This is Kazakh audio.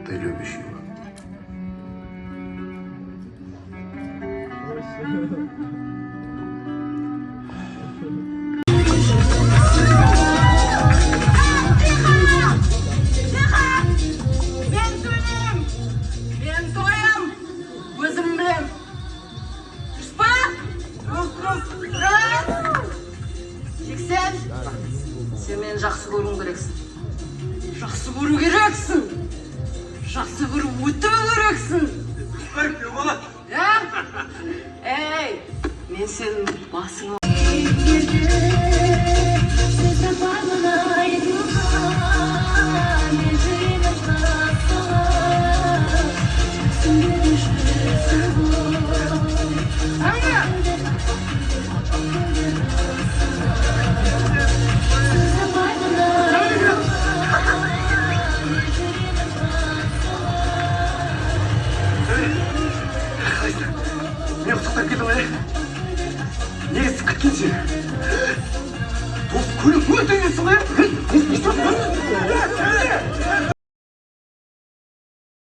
Ты любишь его. Мен төлеймін, мен тоям, өзім білем. Дұрыс па? Дұрыс, дұрыс, дұрыс. Жексен, сен мені жақсы көруің керексің. Жақсы көру керексің. Жақсы көріп өту керексің. Иә? Ей, мен сенің басыңа. Мен құттықтап келдім ғой. Негізі күткен сені. Дос, көлік өте несің ғой? Не істеп?